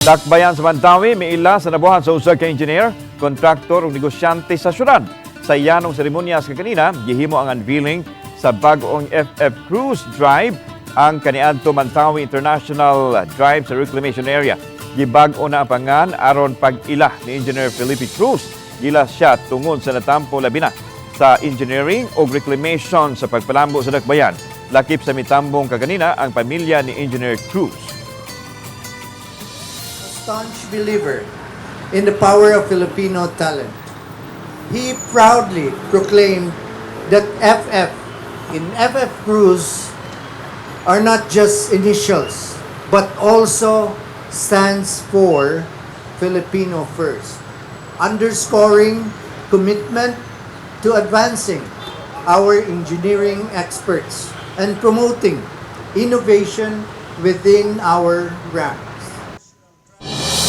Dakbayan sa Mantawi, miila sa nabuhat sa usa ka engineer, kontraktor ug negosyante sa syudad. Sa yanong seremonya sa kanina, gihimo ang unveiling sa bag-ong FF Cruz Drive, ang kaniadto Mantawi International Drive sa reclamation area. Gibag-o na ang pangan aron pag-ila ni Engineer Felipe Cruz. Gila siya tungod sa natampo labi na sa engineering o reclamation sa pagpalambo sa dakbayan. Lakip sa mitambong kaganina ang pamilya ni Engineer Cruz. Staunch believer in the power of Filipino talent. He proudly proclaimed that FF in FF Cruz are not just initials, but also stands for Filipino First, underscoring commitment to advancing our engineering experts and promoting innovation within our ranks.